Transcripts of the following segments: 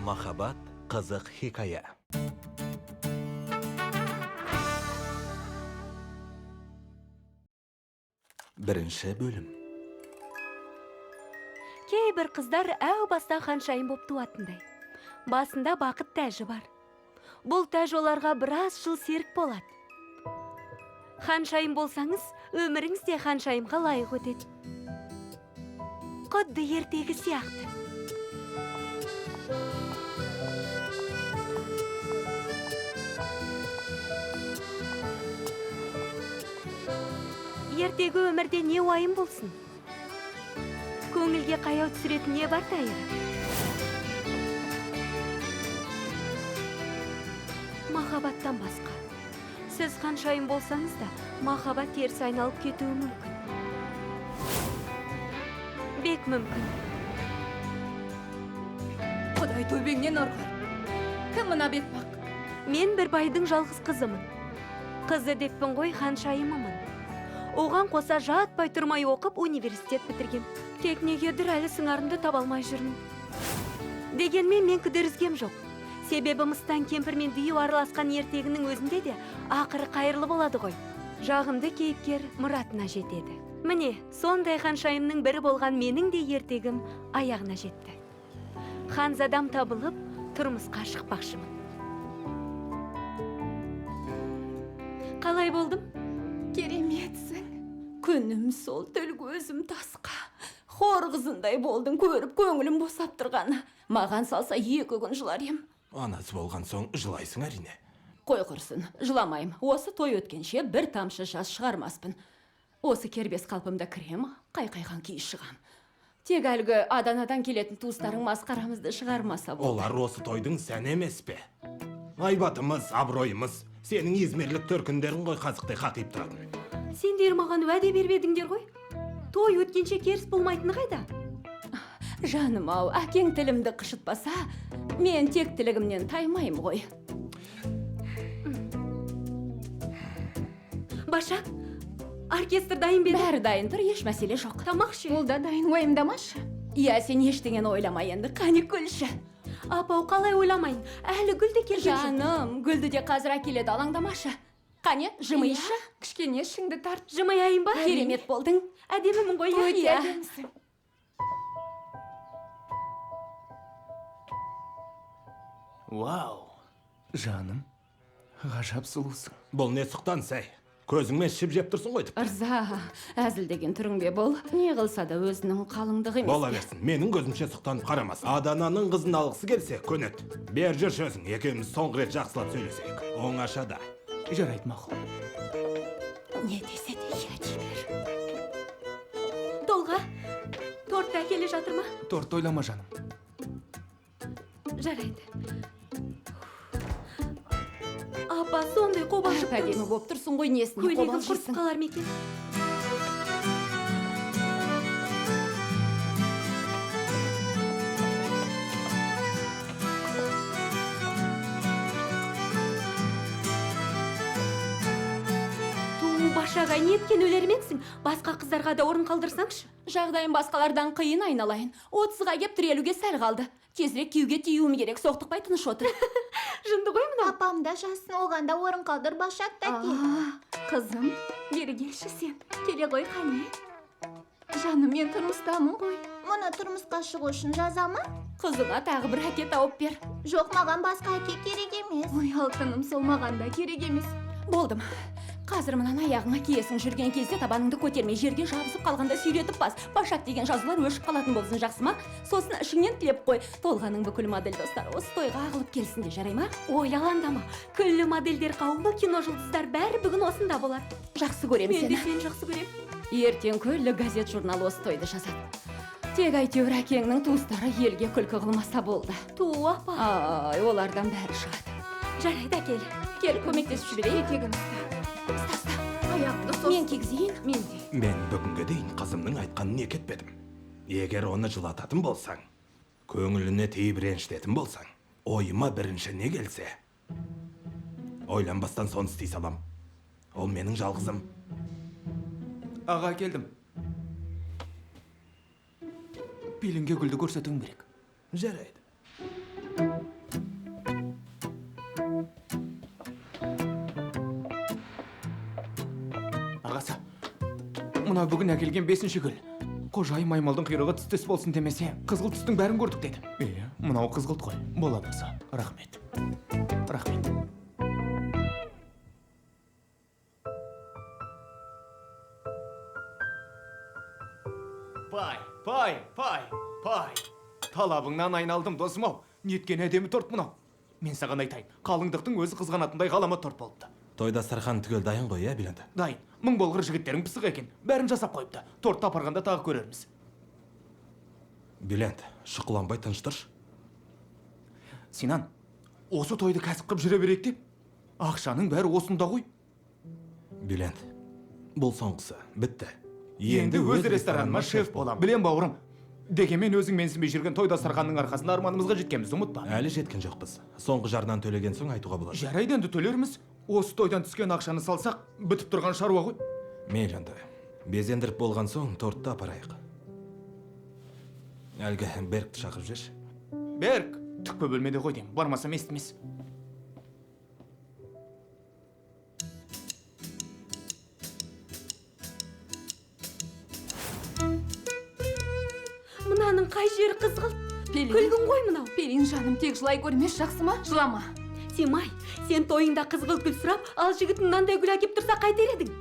Махаббат қызық хикая. Бірінші бөлім. Кейбір қыздар әу баста ханшайым боп туатындай. Басында бақыт тәжі бар. Бұл тәж оларға біраз жыл серік болады. Ханшайым болсаңыз, өміріңіз де ханшайымға лайық өтеді. Құдды ертегі сияқты. Ертегі өмірде не уайым болсын? Көңілге қаяу түсіретін не бар, Тайыр? Махаббаттан басқа. Сіз ханшайым болсаңыз да, махаббат теріс айналып кетуі мүмкін. Бек мүмкін. Құдай төбеңнен ұрғыр. Кім мына бетпақ? Мен бір байдың жалғыз қызымын. Қызы деппін ғой, ханшайымымын. Оған қоса жатпай тұрмай оқып университет бітіргем. Тек негедір әлі сыңарымды таба алмай жүрмін. Дегенмен мен күдер үзгем жоқ. Себебі мыстан кемпір мен дию араласқан ертегінің өзінде де ақыры қайырлы болады ғой. Жағымды кейіпкер мұратына жетеді. Міне, сондай ханшайымның бірі болған менің де ертегім аяғына жетті. Ханзадам табылып, тұрмысқа шықпақшымын. Қалай болдым? Кереметсің. Күнім сол, тіл көзім тасқа. Хор қызындай болдың, көріп көңілім босап тұрғаны. Маған салса 2 күн жылар ем. Анасы болған соң жылайсың әрине. Қой құрсын, жыламайым. Осы той өткенше бір тамшы жас шығармаспын. Осы кербез қалпымда кірем, қайқайған күй шығам. Тек әлгі Аданадан келетін туыстарың масқарамызды шығармаса болды. Олар осы тойдың сәні емес пе? Айбатымыз, абыройымыз, сенің измерлік төркіндерің ғой қазықтай қақиып тұратын. Сендер маған уәде бермедіңдер ғой. Той өткенше керіс болмайтыны қайда? Жаным ау, әкең тілімді қышытпаса, мен тек тілігімнен таймаймын ғой. Башак, оркестр дайын бе? Бәрі дайын тұр, еш мәселе жоқ. Тамақ ше? Ол да дайын, уайымдамашы. Иә, сен ештеңені ойлама енді, қане күлші. Апау, қалай ойламайын? Әлі гүл де келген жоқ. Жаным, гүлді де қазір әкеледі, алаңдамашы. Қане, жымишы. Кішкене ішіңді тарт. Жымияйын ба? Керемет болдың. Әдемімін ғой, иә? Өте әдемісің. Вау, жаным, ғажап сұлусың. Бұл не сұқтан сәй? Көзіңмен ішіп жеп тұрсың ғой тіпті. Ырза, әзілдеген түрің бе бұл? Не қылса да өзінің қалыңдығы емес. Бола берсін, менің көзімше сұқтанып қарамас. Адананың қызын алғысы келсе, көнеді. Бер жүрші өзің, екеуміз соңғы рет жақсылап сөйлесейік. Оңашада. Жарайды, мақұл. Не десе де иә дей бер. Толға, тортты әкеле жатыр ма? Торт ойлама, жаным. Жарайды. Апа, сондай қобалжып Әп әдемі тұрмын. болып тұрсың ғой, несіне Көйлегім құрысып қобалжисың? қалар ма екен? Ту, Башағай, неткен өлерменсің? Басқа қыздарға да орын қалдырсаңшы. Жағдайым басқалардан қиын, айналайын. 30-ға кеп тірелуге сәл қалды. Тезірек киюге тиюім керек, соқтықпай тыныш отыр. Жынды ғой мынау. Апам да жасын, оған да орын қалдыр, Башак тәте. Қызым, бері келші сен. Келе ғой, қане. Жаным, мен тұрмыстамын ғой. Мұны тұрмысқа шығу үшін жаза ма? Қызыңа тағы бір әке тауып бер. Жоқ, маған басқа әке керек емес. Ой, алтыным, сол маған да керек емес. Болдым. Қазір мынаны аяғыңа киесің, жүрген кезде табаныңды көтермей, жерге жабысып қалғанда сүйретіп бас. Башак деген жазулар өшіп қалатын болсын, жақсы ма? Сосын ішіңнен тілеп қой. Толғаның бүкіл модель достары осы тойға ағылып келсін де, жарай ма? Ой, алаңдама. Күллі модельдер қауымы, кино жұлдыздар бәрі бүгін осында болады. Жақсы көрем Мен де сені. сені жақсы көрем. Ертең күллі газет журнал осы тойды жазады. Тек әйтеуір әкеңнің туыстары елге күлкі қылмаса болды. Ту, апа. Ай, олардан бәрі шығады. Жарайды, әкел. Кел, көмектесіп жіберейін. Етегін ұста. Ұста, ұста. Аяғымды сос. Мен кигізейін. Мен де. Мен бүгінге дейін қызымның айтқанын екі етпедім. Егер оны жылататын болсаң, көңіліне тиіп ренжітетін болсаң, ойыма бірінші не келсе, ойланбастан соны істей салам. Ол менің жалғызым. Аға, келдім. Пилінге гүлді көрсетуім керек. Жарайды. Мына бүгін әкелген 5-ші гүл. Қожайын маймылдың құйрығы түстес болсын демесе, қызғылт түстің бәрін көрдік деді. Е, мынау қызғылт қой. Болады осы. Рахмет. Рахмет. Пай, пай, пай, пай. Талабыңнан айналдым, досым-ау. Неткен әдемі торт мынау. Мен саған айтайын, қалыңдықтың өзі қызғанатындай ғаламат торт болыпты. Той дастархан түгел дайын ғой, иә, Бülent? Дайын. Мың болғыр жігіттерің пысық екен. Бәрін жасап қойыпты. Тортты апарғанда тағы көрерміз. Бülent, шұқыланбай тыныш тұршы. Синан, осы тойды кәсіп қып жүре берейік деп. Ақшаның бәрі осында ғой. Бülent, бұл соңғысы. Бітті. Енді өз рестораныма шеф болам. Білем, бауырым. Дегенмен өзің менсінбей жүрген той дастарханның арқасында арманымызға жеткенбіз, ұмытпа. Әлі жеткен жоқпыз. Соңғы жарнаны төлеген соң айтуға болады. Жарайды, енді төлерміз. Осы тойдан түскен ақшаны салсақ, бітіп тұрған шаруа ғой. Мейлі онда. Безендіріп болған соң тортты апарайық. Әлгі Беркті шақырып жіберші. Берк, түкпі бөлмеде ғой деймін. Бармасам естімес. Мынаның қай жері қызғылт? Күлгін ғой мынау. Пелин жаным, тек жылай көрмес, жақсы ма? Жылама. Симай, сен тойыңда қызғылт гүл сұрап, ал жігітің мынандай гүл әкеп тұрса қайтер едің?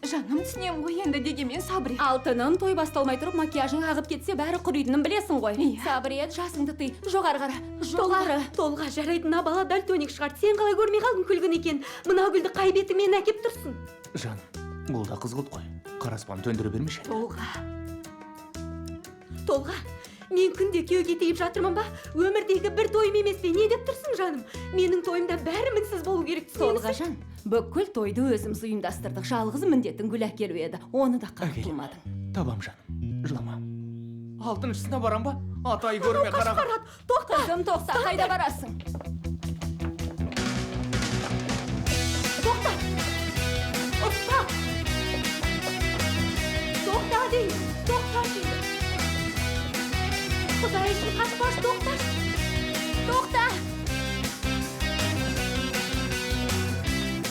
Жаным, түсінем ғой енді, дегенмен сабыр ет. Алтыным, той басталмай тұрып макияжың ағып кетсе бәрі құритынын білесің ғой. Иә. Сабыр ет, жасыңды тый, жоғары қара, жоғары. Толға, жарайды, мына бала дальтоник шығарды. Сен қалай көрмей қалдың күлгін екен? Мына гүлді қай бетіңмен әкеп тұрсың? Жаным, бұл да қызғылт қой. Қара аспан төндіре бермеші. Толға. Толға, мен күнде күйеуге тиіп жатырмын ба? Өмірдегі бір тойым емес пе? Не деп тұрсың, жаным? Менің тойымда бәрі мінсіз болу керек, түсінемісің? Толғажан, бүкіл тойды өзіміз ұйымдастырдық. Жалғыз міндетің гүл әкелу еді. Оны да қамтылмадың. Табам, жаным, жылама. Алтыншысына барам ба? Атай көрме, қарағым. Тоқта, қызым, тоқта, қайда барасың? Тоқта! Ұста! Тоқта деймін, тоқта деймін. Құдай үшін қашпаш, тоқташ! Тоқта!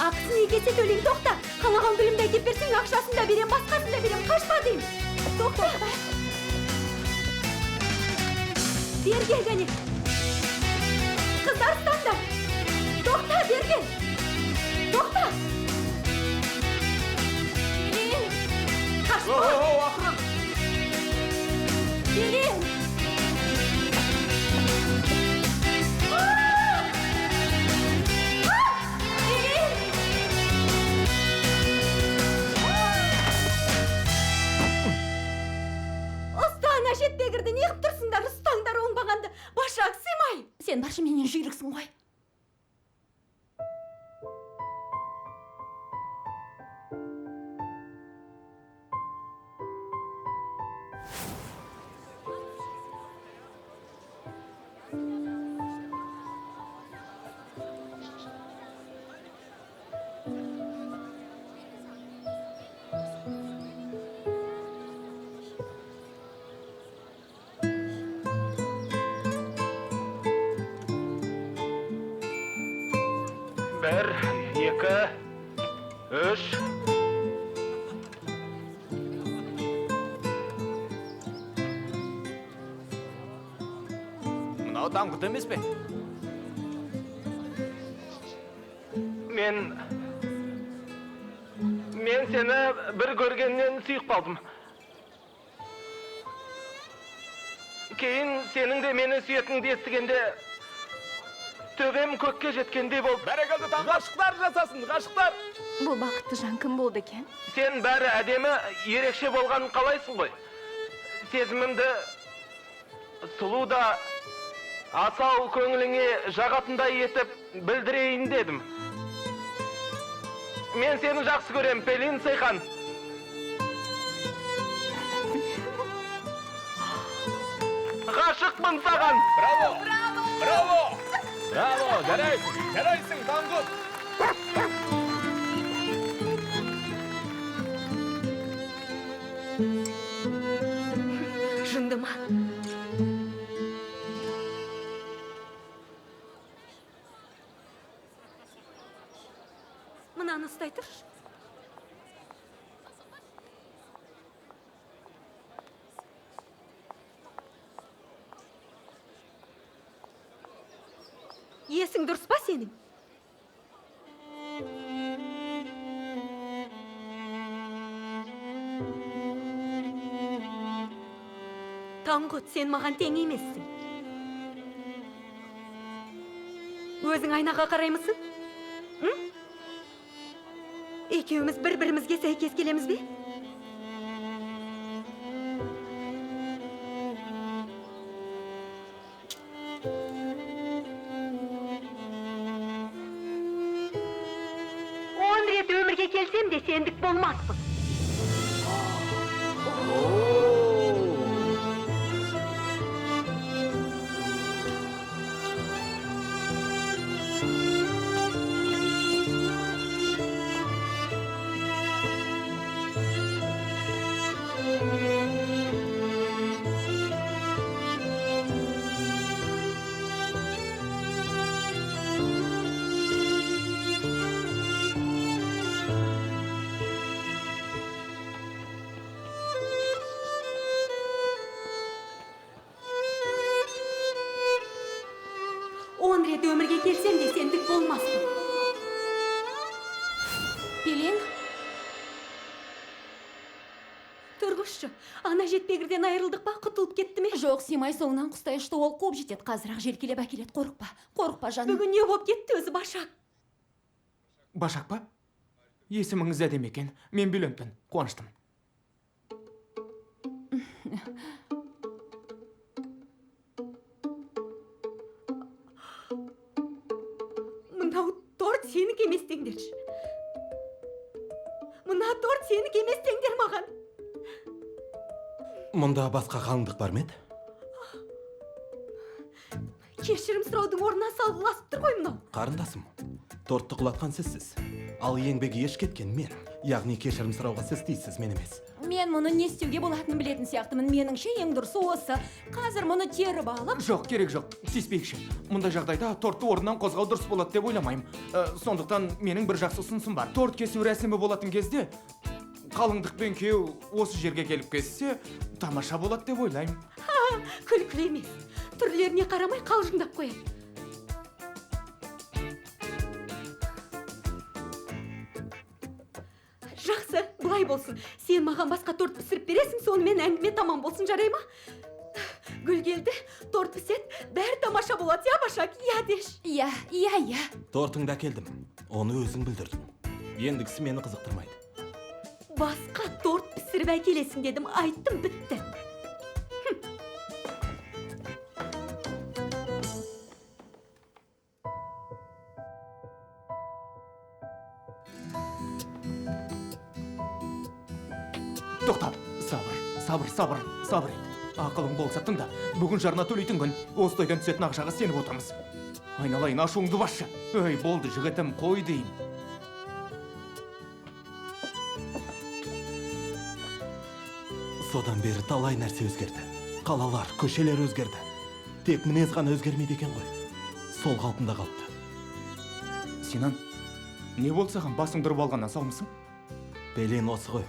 Ақысын екі есе төлеймін, тоқта! Қалаған гүлімді әкеп берсең, ақшасын да берем, басқасын да берем, қашпа деймін! Тоқта! Бері кел кәне! Қыздар, ұстаңдар! Тоқта, бері кел! Тоқта! Пелин! Қашпа! Ақырын! Пелин! Жетпегірді неғып тұрсыңдар, ұстаңдар оңбағанды. Башак, сыймай. Сен баршы менен жүйріксің ғой. 1, 2, 3. Мынау даңғыт емес пе? Мен сені бір көргеннен сүйіп қалдым. Кейін сенің де мені сүйетініңді естігенде төбем көкке жеткендей болып. Бәрекелді, таң ғашықтар жасасын, ғашықтар! Бұл бақытты жан кім болды екен? Сен бәрі әдемі, ерекше болғанын қалайсың ғой. Сезімімді сұлу да асау көңіліңе жағатындай етіп білдірейін дедім. Мен сені жақсы көрем, Пелин Сейхан. Ғашықпын саған! Браво! Браво! Браво! Жарайсың, жарайсың, Таңғұт! Жынды ма? Мынаны ұстай тұршы. Есің дұрыс па сенің? Таңғұт, сен маған тең емессің. Өзің айнаға қараймысың? Екеуміз бір-бірімізге сәйкес келеміз бе? Он рет өмірге келсем де сендік болмаспын. Он рет өмірге келсем де сендік болмаспын. Пелин? Тұрғызшы, ана жетпегірден айырылдық па, құтылып кетті ме? Жоқ, Симай соңынан құстай ұшты, ол қуып жетеді. Қазір-ақ желкелеп әкеледі. Қорықпа, қорықпа жаным. Бүгін не болып кетті өзі, Башак? Башак па? Есіміңіз әдемі екен. Мен Бülентпін, қуаныштымын. Мынау торт сенікі емес деңдерші. Мына торт сенікі емес деңдер маған. Мұнда басқа қалыңдық бар ма еді? Кешірім сұраудың орнына салғыласып тұр ғой мынау. Қарындасым, тортты құлатқан сізсіз. Ал еңбегі еш кеткен мен. Яғни кешірім сұрауға сіз тиіссіз, мен емес. Мен мұны не істеуге болатынын білетін сияқтымын. Меніңше ең дұрысы осы. Қазір мұны теріп алып... Жоқ, керек жоқ. Тиіспейікші. Мұндай жағдайда тортты орнынан қозғау дұрыс болады деп ойламаймын. Сондықтан менің бір жақсы ұсынысым бар. Торт кесу рәсімі болатын кезде қалыңдық пен күйеу осы жерге келіп кессе, тамаша болады деп ойлаймын. Күлкілі емес. Түрлеріне қарамай қалжыңдап қояды. Жақсы, былай болсын. Сен маған басқа торт пісіріп бересің, сонымен әңгіме тамам болсын, жарай ма? Гүл келді, торт піседі, бәрі тамаша болады, иә, Башак? Иә деш. Иә, иә, иә. Тортыңды әкелдім, оны өзің білдірдің. Ендігісі мені қызықтырмайды. Басқа торт пісіріп әкелесің дедім, айттым, бітті. Тоқтап, сабыр, сабыр, сабыр, сабыр ет. Ақылың болса тыңда. Бүгін жарна төлейтін күн. Осы тойдан түсетін ақшаға сеніп отырмыз. Айналайын, ашуыңды басшы. Өй, болды жігітім, қой деймін. Содан бері талай нәрсе өзгерді. Қалалар, көшелер өзгерді. Тек мінез ғана өзгермейді екен ғой. Сол қалпында қалыпты. Синан, не болды саған, басың дұрып алғаннан саумысың? Пелин осы ғой.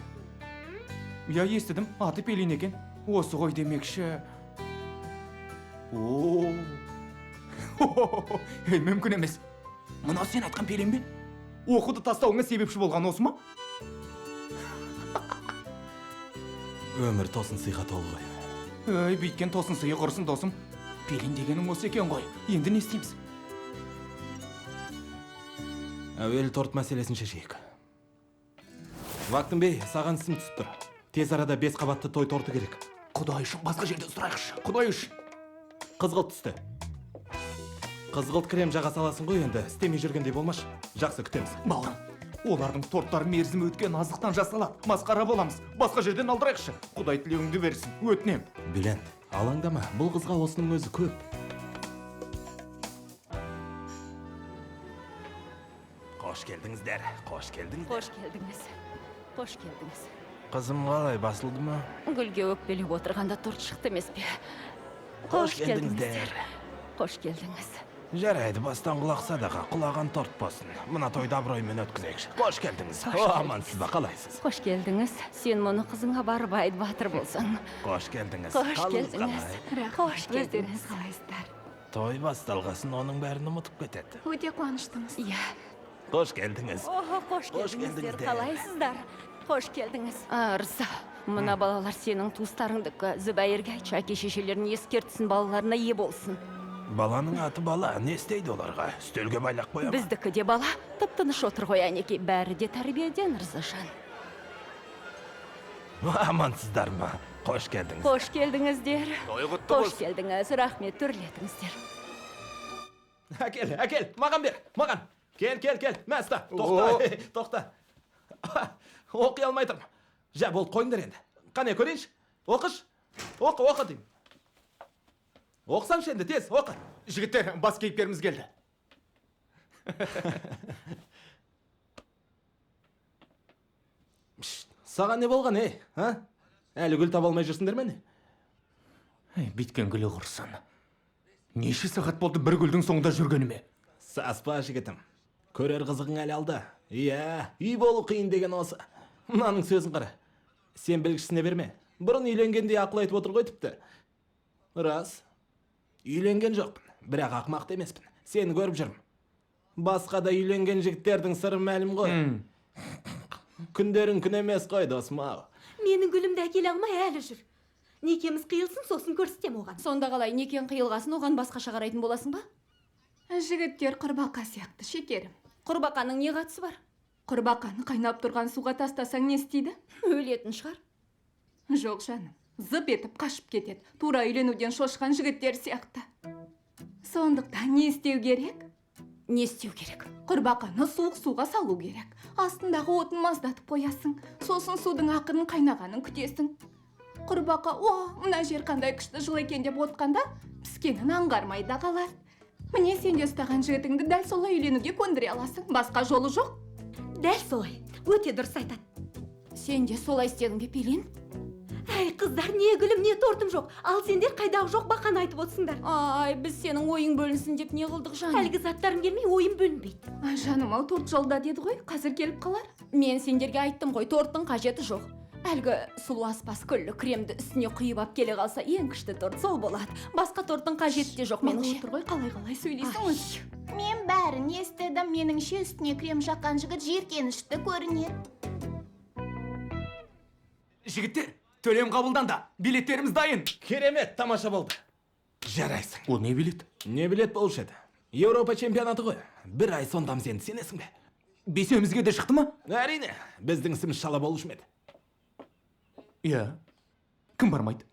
Я естідім, аты Пелин екен. Осы ғой демекші. О, ей, мүмкін емес. Мынау сен айтқан Пелин бе? Оқуды тастауыңа себепші болған осы ма? Өмір тосын сыйға толы ғой. Ей, бүйткен тосын сыйы құрысын, досым. Пелин дегенің осы екен ғой. Енді не істейміз? Әуелі торт мәселесін шешейік. Вактын бей, саған ісім түсіп тұр. Тез арада 5 қабатты той торты керек. Құдай үшін басқа жерден сұрайықшы. Құдай үшін. Қызғылт түсті. Қызғылт крем жаға саласың ғой енді. Істемей жүргендей болмашы. Жақсы, күтеміз. Бауырым, олардың торттары мерзімі өткен азықтан жасалады. Масқара боламыз. Басқа жерден алдырайықшы. Құдай тілеуіңді берсін. Өтінем. Бülент, алаңдама. Бұл қызға осының өзі көп. Қош келдіңіздер. Қош келдіңіздер. Қош келдіңіз. Қош келдіңіз. Қызым қалай, басылды ма? Гүлге өкпелеп отырғанда торт шықты емес пе? Қош келдіңіздер. Қош келдіңіз. Жарайды, бастан құлақ садаға, құлаған торт болсын. Мына тойды абыроймен өткізейікші. Қош келдіңіз. О, амансыз ба, қалайсыз? Қош келдіңіз. Сен мұны қызыңа барып айт, батыр болсаң. Қош келдіңіз. Қош келдіңіз. Қош келдіңіз. Қалайсыздар? Той басталғасын оның бәрін ұмытып кетеді. Өте қуаныштымыз. Иә. Қош келдіңіз. Охо, қош келдіңіздер. Қалайсыздар? Қош келдіңіз. Ырза, мына балалар сенің туыстарыңдікі. Зүбәйірге айтшы, әке шешелерін ескертсін, балаларына ие болсын. Баланың аты бала, не істейді оларға? Үстелге байлап қоя ма? Біздікі де бала, тып-тыныш отыр ғой әнекей. Бәрі де тәрбиеден, Ырзажан. Амансыздар ма? Қош келдіңіз. Қош келдіңіздер. Той құтты Қош болсын. келдіңіз, рахмет, төрлетіңіздер. Әкел, әкел, маған бер, маған. Кел, кел, кел, мә, ұста, тоқта, тоқта. Оқи алмай тұрмын. Жә, болды, қойыңдар енді. Қане, көрейінші. Оқыш. Оқы, оқы деймін. Оқысаңшы енді, тез, оқы. Жігіттер, бас кейіпкеріміз келді. Саған не болған, ей, а? Әлі гүл таба алмай жүрсіңдер ме не? Ей, бүйткен гүлі құрсын. Неше сағат болды бір гүлдің соңында жүргеніме? Саспа, жігітім. Көрер қызығың әлі алда. Иә, үй болу қиын деген осы. Мынаның сөзін қара. Сен білгішсіне берме. Бұрын үйленгендей ақыл айтып отыр ғой тіпті. Рас. Үйленген жоқпын, бірақ ақымақ та емеспін. Сені көріп жүрмін. Басқа да үйленген жігіттердің сыры мәлім ғой. Күндерің күн емес қой, досым ау. Менің гүлімді әкеле алмай әлі жүр. Некеміз қиылсын, сосын көрсетем оған. Сонда қалай, некең қиылғасын оған басқаша қарайтын боласың ба? Жігіттер құрбақа сияқты, шекерім. Құрбақаның не қатысы бар? Құрбақаны қайнап тұрған суға тастасаң не істейді? Өлетін шығар. Жоқ, жаным, зып етіп қашып кетеді. Тура үйленуден шошыған жігіттер сияқты. Сондықтан не істеу керек? Не істеу керек? Құрбақаны суық суға салу керек. Астындағы отын маздатып қоясың. Сосын судың ақырын қайнағанын күтесің. Құрбақа, о, мына жер қандай күшті жылы екен деп отқанда, піскенін аңғармай да қалады. Міне сен де ұстаған жігітіңді дәл солай үйленуге көндіре аласың. Басқа жолы жоқ. Дәл солай. Өте дұрыс айтады. Сен де солай істедің бе, Пелин? Әй, қыздар, не гүлім, не тортым жоқ. Ал сендер қайдағы жоқ бақаны айтып отырсыңдар. Ай, біз сенің ойың бөлінсін деп не қылдық, жаным? Әлгі заттарым келмей, ойым бөлінбейді. Ай, жаным ау, торт жолда деді ғой, қазір келіп қалар. Мен сендерге айттым ғой, торттың қажеті жоқ. Әлгі сұлу аспас күллі кремді үстіне құйып ап келе қалса, ең күшті торт сол болады. Басқа торттың қажеті де жоқ меніңше. Отыр ғой, қалай-қалай сөйлейсің өзі. Мен бәрін естідім, меніңше үстіне крем жаққан жігіт жиіркенішті көрінеді. Жігіттер, төлем қабылданды. Билеттеріміз дайын. Керемет, тамаша болды. Жарайсың. Ол не билет? Не билет болушы еді? Еуропа чемпионаты ғой. Бір ай сондамыз енді, сенесің бе? Бесеуімізге де шықты ма? Әрине, біздің ісіміз шала болушы ма еді? Иә. Кім бармайды?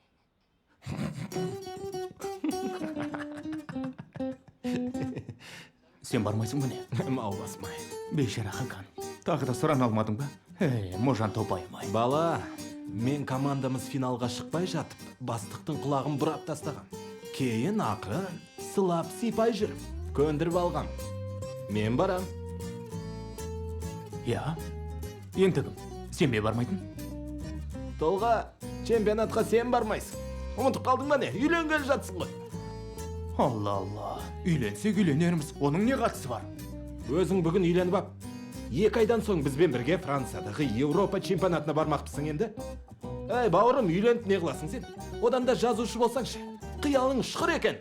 Сен бармайсың ба не? Мау басмай. Бейшара Хакан. Тағы да сұрана алмадың ба? Эй, Можан Топайым-ай. Бала, мен командамыз финалға шықпай жатып, бастықтың құлағын бұрап тастаған. Кейін ақырын, сылап, сипай жүріп, көндіріп алғам. Мен барам. Иә. Енді кім? Сен бе бармайтын? Толға, чемпионатқа сен бармайсың. Ұмытып қалдың ба не? Үйленгелі жатсың ғой. Алла, Алла. Үйленсек үйленерміз. Оның не қатысы бар? Өзің бүгін үйленіп ап, 2 айдан соң бізбен бірге Франциядағы Еуропа чемпионатына бармақпысың енді. Әй, бауырым, үйленіп не қыласың сен? Одан да жазушы болсаңшы. Қиялың ұшқыр екен.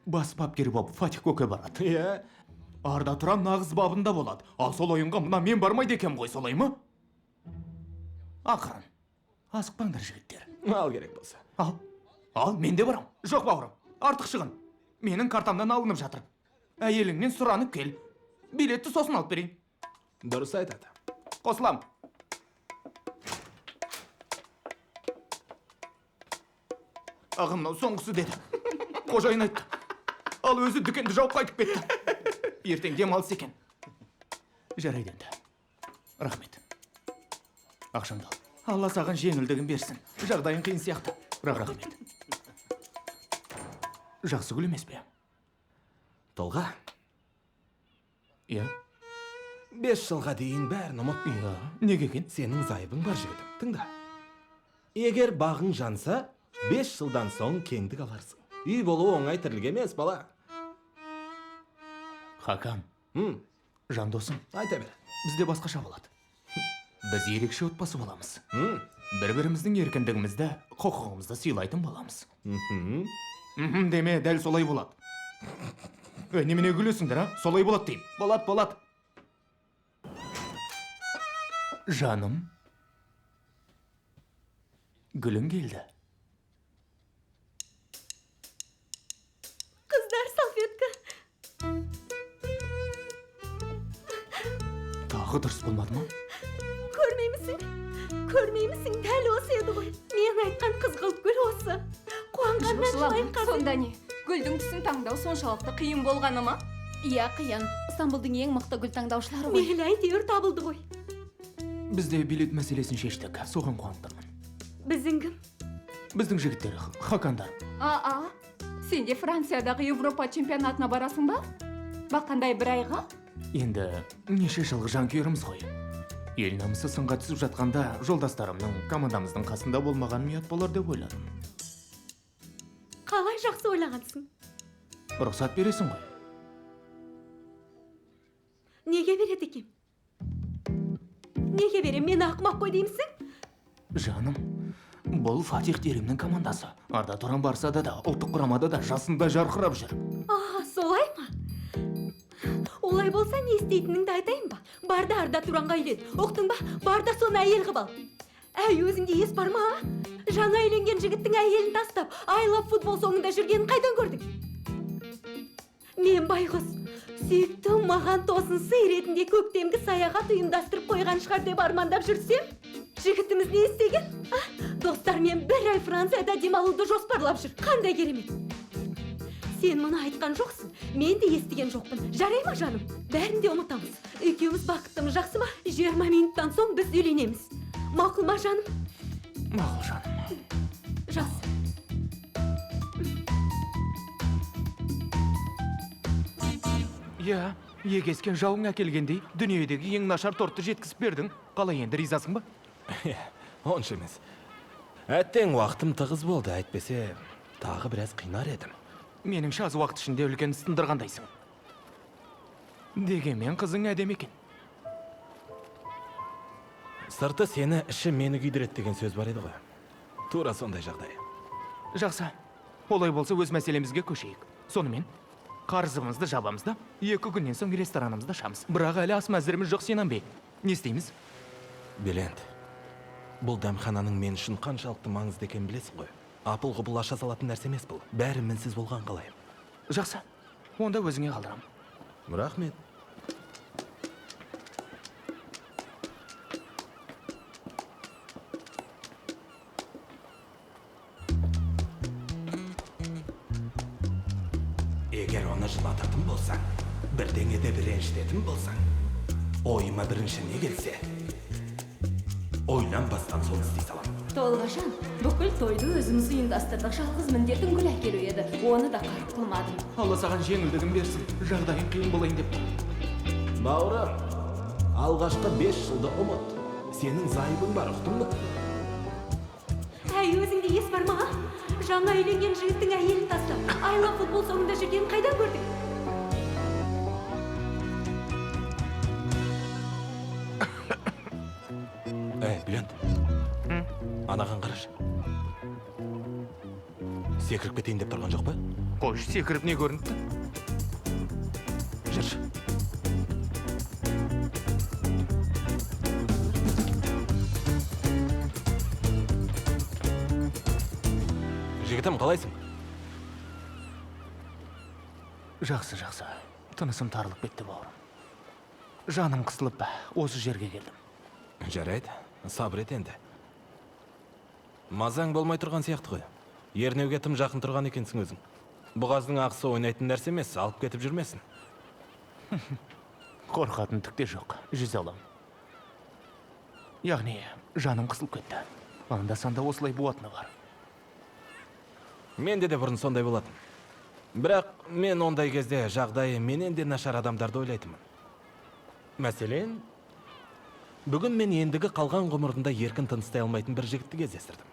Бас бапкер боп Фатих Көке барады. Иә. Арда Тұран нағыз бабында болады. Ал сол ойынға мына мен бармайды екем ғой, солай ма? Ақырын. Асықпаңдар, жігіттер. Ал керек болса. Ал. Ал, мен де барам. Жоқ, бауырым, артық шығын. Менің картамнан алынып жатыр. Әйеліңнен сұранып кел. Билетті сосын алып берейін. Дұрыс айтады. Қосылам. Ағам мынау соңғысы деді. Қожайын айтты. Ал өзі дүкенді жауып қайтып кетті. Ертең демалыс екен. Жарайды енді. Рахмет. Ақшаңды ал. Алла саған жеңілдігін берсін. Жағдайың қиын сияқты. Рахмет. Жақсы гүл емес пе? Толға. Иә. 5 жылға дейін бәрін ұмыт. Иә. Неге екен? Сенің зайыбың бар, жігітім. Тыңда. Егер бағың жанса, 5 жылдан соң кеңдік аларсың. Үй болу оңай тірлік емес, бала. Хакан. Жан досым. Айта бер. Бізде басқаша болады. Біз ерекше отбасы боламыз. Бір-біріміздің еркіндігімізді, құқығымызды сыйлайтын боламыз. Мхм деме, дәл солай болады. Ей, немене күлесіңдер, а? Солай болады деймін. Болады, болады. Жаным. Гүлің келді. Қыздар, салфетка. Тағы дұрыс болмады ма? Көрмеймісің? Көрмеймісің? Дәл осы еді ғой. Мен айтқан қызғылт гүл осы. Қуанғаннан Жоқ, жылама. жылайын қазір. Сонда не? Гүлдің түсін таңдау соншалықты қиын болғаны ма? Иә, қиын. Стамбулдың ең мықты гүл таңдаушылары ғой. Мейлі, әйтеуір табылды ғой. Біз де билет мәселесін шештік. Соған қуанып тұрмын. Біздің кім? Біздің жігіттер, хакандар. А-а, сен де Франциядағы Европа чемпионатына барасың ба? Бақандай бір айға? Енді неше жылғы жанкүйеріміз ғой. Ел намысы сынға түсіп жатқанда жолдастарымның, командамыздың қасында болмағаным ұят болар деп ойладым. Қалай жақсы ойлағансың. Рұқсат бересің ғой. Неге береді екем? Неге берем? Мені ақымақ қой деймісің? Жаным, бұл Фатих Теримнің командасы. Арда Туран Барсада да, ұлттық құрамада да жасында жарқырап жүр. А, солай ма? Олай болса не істейтініңді айтайын ба? Бар да Арда Туранға үйлен. Ұқтың ба? Бар да соны әйел қып ал. Әй, өзіңде ес бар ма, а? Жаңа үйленген жігіттің әйелін тастап, айлап футбол соңында жүргенін қайдан көрдің? Мен байғұс, сүйіктім маған тосын сый ретінде көктемгі саяхат ұйымдастырып қойған шығар деп армандап жүрсем, жігітіміз не істеген? А? Достармен бір ай Францияда демалуды жоспарлап жүр. Қандай керемет! Сен мұны айтқан жоқсың, мен де естіген жоқпын. Жарай ма, жаным? Бәрін де ұмытамыз. Екеуміз бақыттымыз, жақсы ма? 20 минуттан соң біз үйленеміз. Мақұл ма, жаным? Мақұл, жаным. Жақсы. Иә, егескен жауың әкелгендей, дүниедегі ең нашар тортты жеткізіп бердің. Қалай енді, ризасың ба? Онша емес. Әттең уақытым тығыз болды, әйтпесе тағы біраз қинар едім. Меніңше аз уақыт ішінде үлкен іс тындырғандайсың. Дегенмен қызың әдемі екен. Сырты сені, іші мені күйдіреді деген сөз бар еді ғой. Тура сондай жағдай. Жақсы. Олай болса өз мәселемізге көшейік. Сонымен қарызымызды жабамыз да, 2 күннен соң ресторанымызды ашамыз. Бірақ әлі ас мәзіріміз жоқ, Синан бей. Не істейміз? Белент, бұл дәмхананың мен үшін қаншалықты маңызды екенін білесің ғой. Апыл-ғұпыл аша салатын нәрсе емес бұл. Бәрі мінсіз болған қалай. Жақсы. Онда өзіңе қалдырамын. Рахмет. Егер оны жылататын болсаң, бірдеңе деп ренжітетін болсаң, ойыма бірінші не келсе, ойланбастан соны істей саламын. Толғажан, бүкіл тойды өзіміз ұйымдастырдық. Жалғыз міндетің гүл әкелу еді. Оны да қарық қылмадым. Алла саған жеңілдігін берсін. Жағдайың қиын болайын деп тұр. Бауырым, алғашқы 5 жылды ұмыт. Сенің зайыбың бар, ұқтың ба? Әй, өзіңде ес бар ма, а? Жаңа үйленген жігіттің әйелін тастап, айлап футбол соңында жүргенін қайдан көрдің? Әй, Бülent. Анаған қарашы. Секіріп кетейін деп тұрған жоқ па? Қойшы, секіріп не көрініпті? Жүрші. Жігітім, қалайсың? Жақсы, жақсы. Тынысым тарылып кетті, бауырым. Жаным қысылып, осы жерге келдім. Жарайды, сабыр ет енді. Мазаң болмай тұрған сияқты ғой. Ернеуге тым жақын тұрған екенсің өзің. Бұғаздың ақысы ойнайтын нәрсе емес, алып кетіп жүрмесін. Қорқатын түк те жоқ, жүзе аламын. Яғни, жаным қысылып кетті. Анда-санда осылай буатыны бар. Менде де бұрын сондай болатын. Бірақ мен ондай кезде жағдайы менен де нашар адамдарды ойлайтынмын. Мәселен, бүгін мен ендігі қалған ғұмырында еркін тыныстай алмайтын бір жігітті кездестірдім.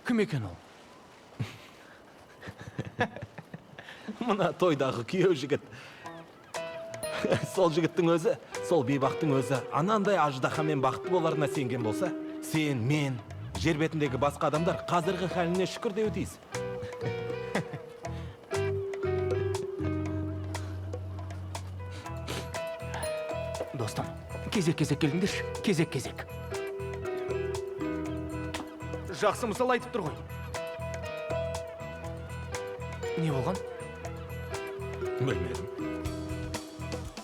Кім екен ол? Мына тойдағы күйеу жігіт. Сол жігіттің өзі Сол бейбақтың өзі анандай аждаһамен бақытты боларына сенген болса, сен, мен, жер бетіндегі басқа адамдар қазіргі халіне шүкір деуі тиіс. Достым, кезек-кезек келіңдерші, кезек-кезек. Жақсы мысал айтып тұр ғой. Не болған? Білмедім.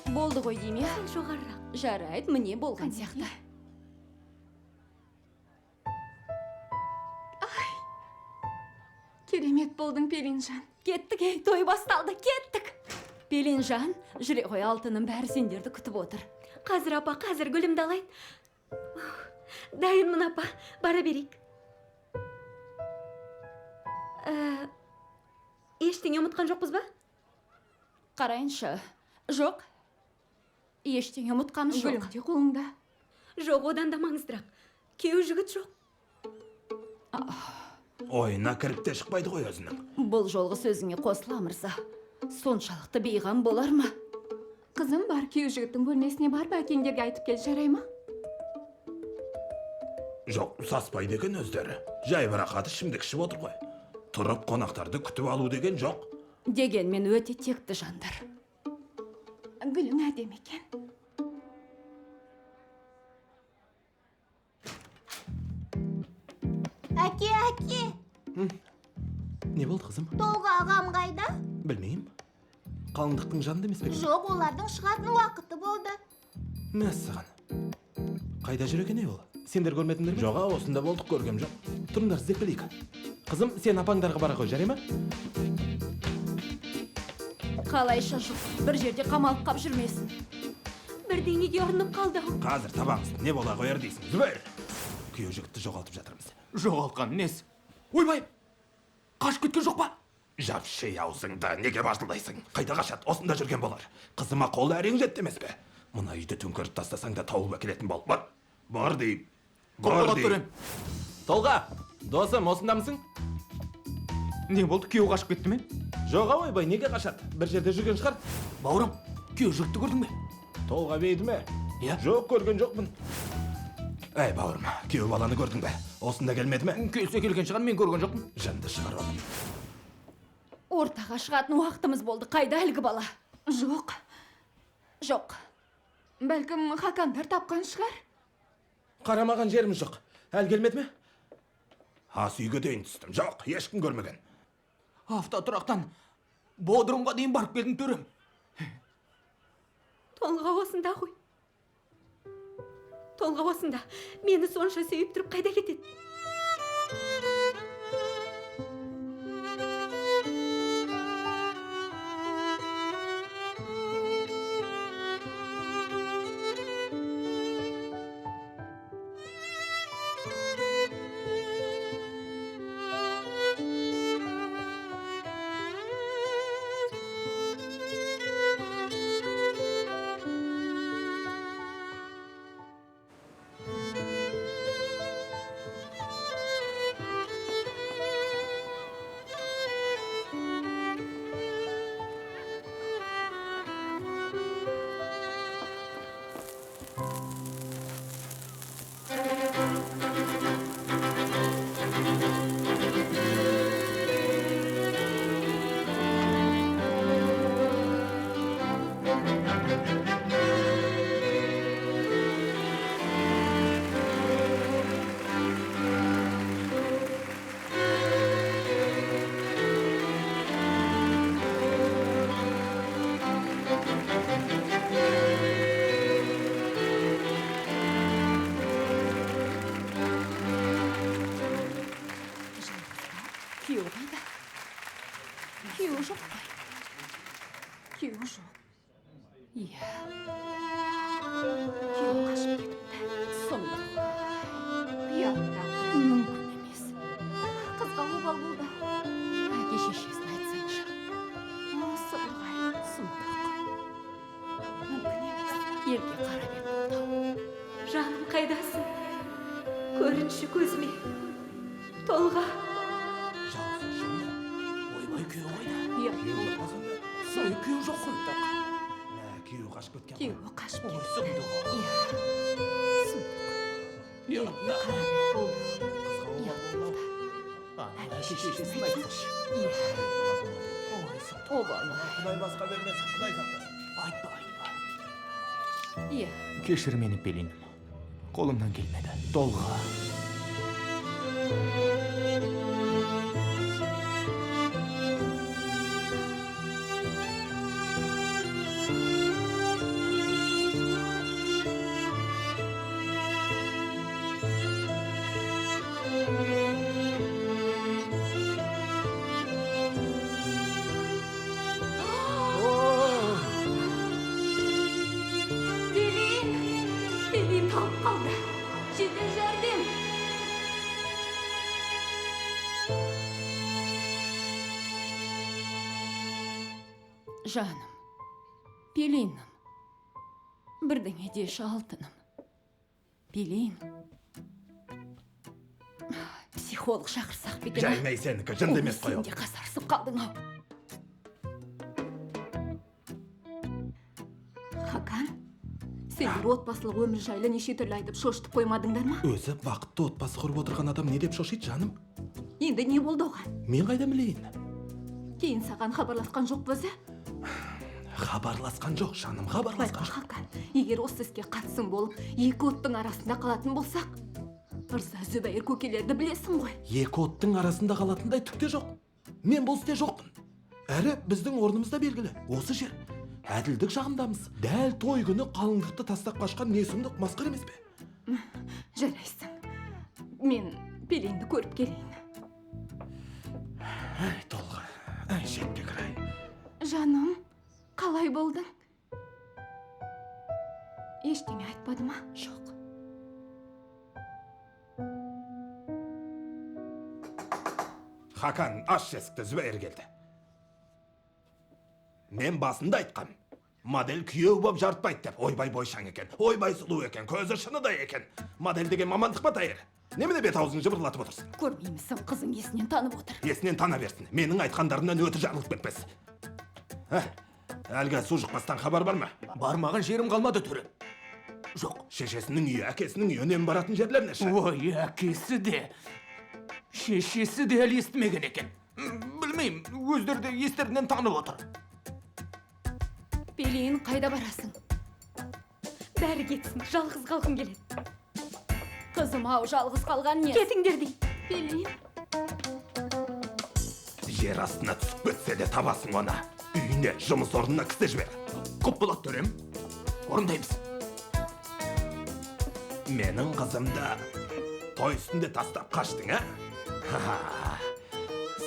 Болды ғой дейме? Сәл жоғарырақ. Жарайды, міне болған сияқты. Керемет болдың, Пелинжан. Кеттік, ей, той басталды, кеттік. Пелинжан, жүре ғой, алтыным, бәрі сендерді күтіп отыр. Қазір, апа, қазір гүлімді алайын. Дайынмын, апа, бара берейік. Ештеңе ұмытқан жоқпыз ба? Қарайыншы. Жоқ. Ештеңе ұмытқамыз жоқ. Гүлің де қолыңда. Жоқ, одан да маңыздырақ. Күйеу жігіт жоқ. Ойына кіріп те шықпайды ғой өзінің. Бұл жолғы сөзіңе қосыла, мырза. Соншалықты бейғам болар ма? Қызым бар, күйеу жігіттің бөлмесіне барып әкеңдерге айтып кел, жарай ма? Жоқ, саспайды екен өздері. Жайбарақат ішімдік ішіп отыр ғой. Тұрып қонақтарды күтіп алу деген жоқ. Дегенмен өте текті жандар. Гүлің әдемі екен. Әке, әке. Не болды, қызым? Толға ағам қайда? Білмеймін. Қалыңдықтың жанында емес пе екен? Жоқ, олардың шығатын уақыты болды. Мәссаған. Қайда жүр екен ей ол? Сендер көрмедіңдер ме? Жоға, осында болдық, көргем жоқ. Тұрыңдар, іздеп келейік. Қызым, сен апаңдарға бара ғой, жарай ма? Қалайша жоқ, бір жерде қамалып қап жүрмесін. Бірдеңеге ұрынып қалды ау. Қазір табамыз, не бола қояр дейсің. Зүбір! Күйеу жігітті жоғалтып жатырмыз. Жоғалтқан несі? Ойбай! Қашып кеткен жоқ па? Жапшы аузыңды, неге бажылдайсың? Қайда қашады? Осында жүрген болар. Қызыма қолы әрең жетті емес пе? Мына үйді төңкеріп тастасаң да тауып әкелетін бол. Бар, бар дейм. Бар Қорқалап дейм. төрем. Толға, досым, осындамысың? Не болды, күйеу қашып кетті ме? Жоқ, ойбай, неге қашады? Бір жерде жүрген шығар. Бауырым, күйеу жігітті көрдің бе? Толға бейді ме? Иә. Жоқ, көрген жоқпын. Әй, бауырым, күйеу баланы көрдің бе? Осында келмеді ме? Келсе келген шығар, мен көрген жоқпын. Жынды шығар оны. Ортаға шығатын уақытымыз болды. Қайда әлгі бала? Жоқ. Жоқ. Бәлкім хакандар тапқан шығар. Қарамаған жеріміз жоқ. Әлі келмеді ме? Ас үйге дейін түстім. Жоқ, ешкім көрмеген. Автотұрақтан Бодрумға дейін барып келдім, төрем. Толға осында ғой. Толға осында. Мені сонша сүйіп тұрып қайда кетеді? Күйеу қайда? Күйеуі жоқ қой. Күйеуі жоқ. Иә. Күйеуі қашып кетіпті. Сұмдық. Ұят та. Мүмкін емес. Қызға обал болды. Әке шешесін айтсаңшы. Сұмдық ай. Сұмдық. Мүмкін емес. Елге қара бет болды. Жаным, қайдасың? Көрінші көзіме. Толға. Жалғыз шынды. Ойбай, күйеу қайда? Ұят. Күйеу жоқ па сонда? Сұмдық. Күйеу жоқ қой. Мә, күйеу қашып кеткен ғой. Күйеуі қашып Ой, кетті. сұмдық. Иә, сұмдық. Ұят та. Қара бет болды. Қызға Ұят обал болды. Әке шешесін айтсыншы. Иә, Ой, сұмдық. Обал. Құдай басқа бермесін, Құдай сақтасын. Айтпа, айтпа. Иә. Кешір мені, Пелиным. Қолымнан келмеді. Толға. Пелин! Пелин талып қалды. Жедел жәрдем. Жаным, Пелиным, бірдеңе деші, алтыным. Пелин. Психолог шақырсақ па екен, а? Жайнай, сенікі жынды емес қой Ой, ол. сен де қасарысып қалдың ау. Хакан, сендер отбасылық өмір жайлы неше түрлі айтып шошытып қоймадыңдар ма? Өзі бақытты отбасы құрып отырған адам не деп шошиды, жаным? Енді не болды оған? Мен қайдан білейін? Кейін саған хабарласқан жоқ па өзі? Хабарласқан жоқ, жаным, хабарласқан Байқа, жоқ. Хакан, егер осы іске қатысың болып, екі оттың арасында қалатын болсақ, Ырза, Зүбәйір көкелерді білесің ғой. Екі оттың арасында қалатындай түк те жоқ. Мен бұл істе жоқпын. Әрі біздің орнымыз да белгілі. Осы жер. Әділдік жағындамыз. Дәл той күні қалыңдықты тастап қашқан не сұмдық, масқара емес пе? Жарайсың. Мен Пеленді көріп келейін. Әй, Толға, әй, шетке кірай. Жаным, қалай болдың? Ештеңе айтпады ма? Жоқ. Хакан, аш есікті, Зүбәйір келді. Мен басында айтқам. Модель күйеу боп жарытпайды деп. Ойбай, бойшаң екен, ойбай, сұлу екен, көзі шыныдай екен. Модель деген мамандық па, Тайыр? Немене бет аузын жыбырлатып отырсың? Көрмеймісің, қызың есінен танып отыр. Есінен тана берсін. Менің айтқандарымнан өті жарылып кетпес. Ә, әлгі су жұқпастан хабар бар ма? Бармаған жерім қалмады, төрем. Жоқ. Шешесінің үйі, әкесінің үйі, үнемі баратын жерлер неше? Ой, әкесі де, шешесі де әлі естімеген екен. Білмеймін, өздері де естерінен танып отыр. Пелин, қайда барасың? Бәрі кетсін, жалғыз қалғым келеді. Қызым ау, жалғыз қалған не? Кетіңдер деймін. Пелин, Жер астына түсіп кетсе де табасың оны. Үйіне, жұмыс орнына кісі жібер. Құп болады, төрем. Орындаймыз. Менің қызымды той үстінде тастап қаштың, а? Ха-ха.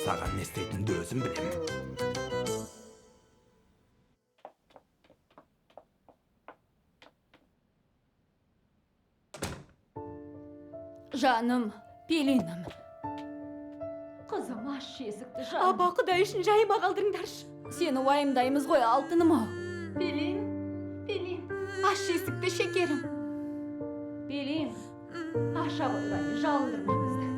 Саған не істейтінімді өзім білемін. Жаным, Пелиным. Қызым, аш есікті, жаным. Апа, құдай үшін жайыма қалдырыңдаршы. Сені уайымдаймыз ғой, алтыным ау. Пелин, Пелин, аш есікті, шекерім. Пелин, аша ғой, Ваня, жалындырма бізді.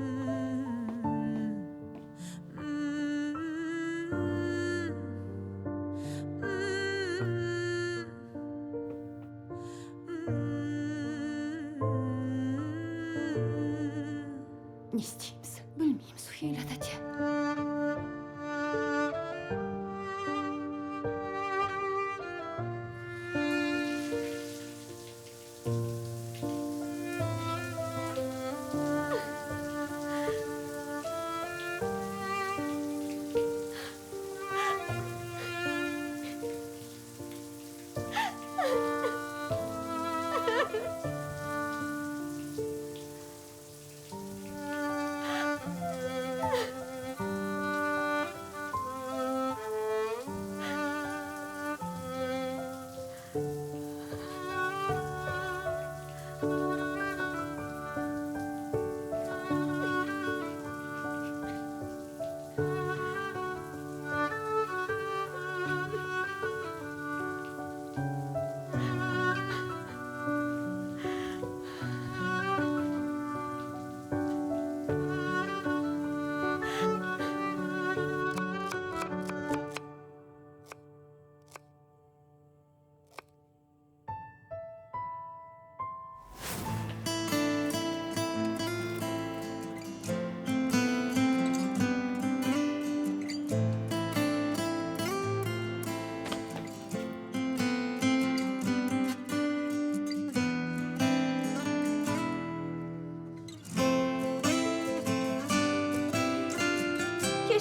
Не істейміз? Білмеймін, Сухейла тәте.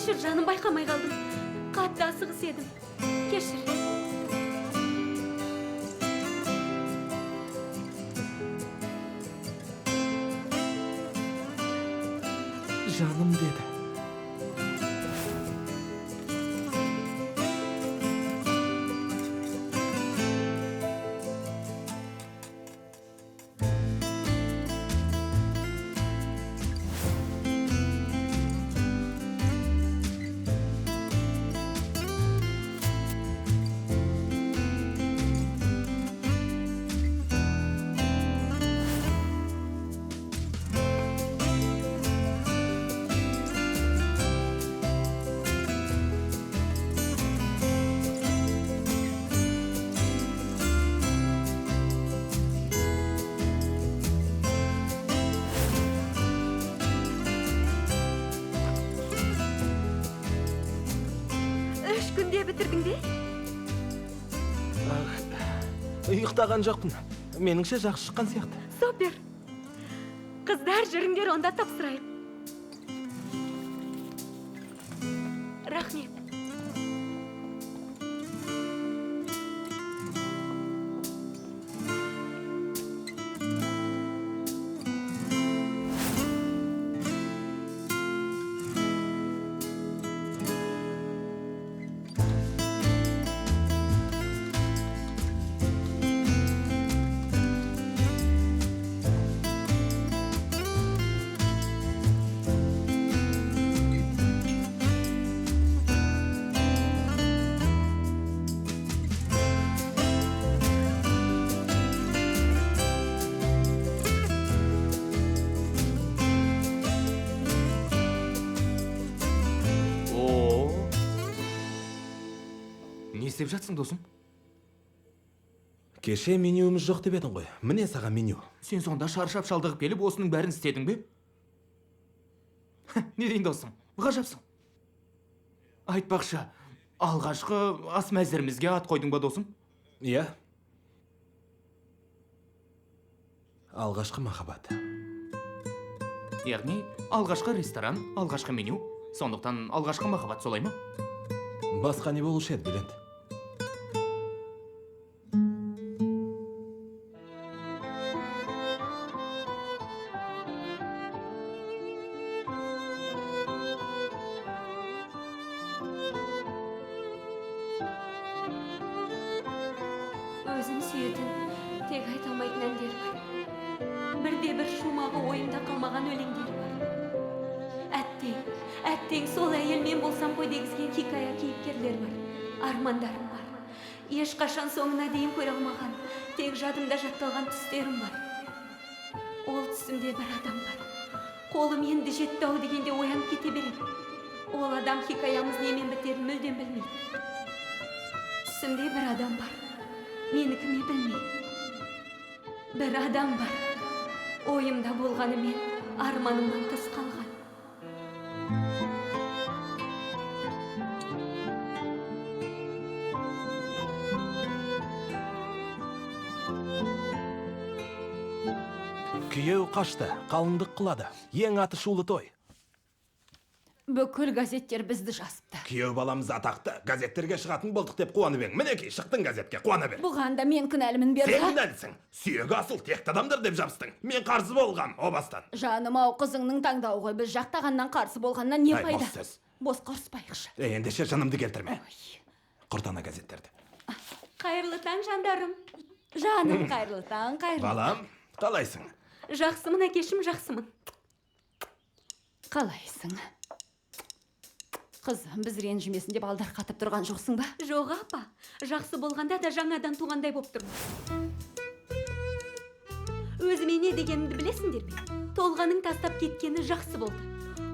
Кешір жаным, байқамай қалдым. Қатты асығыс едім. Кешір. Жаным деді. Күнде бітірдің бе? Ұйықтаған жоқпын. Меніңше жақсы шыққан сияқты. Супер. Қыздар, жүріңдер, онда тапсырайық. Рахмет. Не істеп жатсың, досым? Кеше менюіміз жоқ деп едің ғой. Міне саған меню. Сен сонда шаршап шалдығып келіп, осының бәрін істедің бе? Не дейін, досым? Ғажапсың. Айтпақшы, алғашқы ас мәзірімізге ат қойдың ба, досым? Иә. Алғашқы махаббат. Яғни, алғашқы ресторан, алғашқы меню, сондықтан алғашқы махаббат, солай ма? Басқа не болушы еді, Бөлент? Өзім сүйетін, тек айта алмайтын әндер бар. Бірде-бір шумағы ойымда қалмаған өлеңдер бар. Әттең, әттең сол әйел мен болсам ғой дегізген хикая кейіпкерлер бар. Армандарым бар. Ешқашан соңына дейін көре алмаған, тек жадымда жатталған түстерім бар. Ол түсімде бір адам бар. Қолым енді жетті ау дегенде оянып кете берем. Ол адам хикаямыз немен бітерін мүлдем білмейді. Түсімде бір адам бар. Менікі ме білмеймін. Бір адам бар. Ойымда болғанымен арманымнан тыс қалған. Күйеу қашты, қалыңдық қылады. Ең аты шулы той. Бүкіл газеттер бізді жазыпты. Күйеу баламыз атақты, газеттерге шығатын болдық деп қуанып ең. Мінекей, шықтың газетке, қуана бер. Бұған да мен кінәлімін бер. Сен кінәлісің. Сүйегі асыл, текті адамдар деп жабыстың. Мен қарсы болғам, о бастан. Жаным ау, қызыңның таңдауы ғой. Біз жақтағаннан қарсы болғаннан не пайда? Бос сөз. Босқа ұрыспайықшы. Ендеше жанымды келтірме. Құртана газеттерді. Қайырлы таң, жандарым. Жаным, қайырлы таң, қайырлы. Балам, қалайсың? Жақсымын, әкешім, жақсымын. Қалайсың? Қызым, біз ренжімесін деп алдарқатып тұрған жоқсың ба? Жоқ, апа. Жақсы болғанда да жаңадан туғандай боп тұрмын. Өзіме не дегенімді білесіңдер ме? Толғаның тастап кеткені жақсы болды.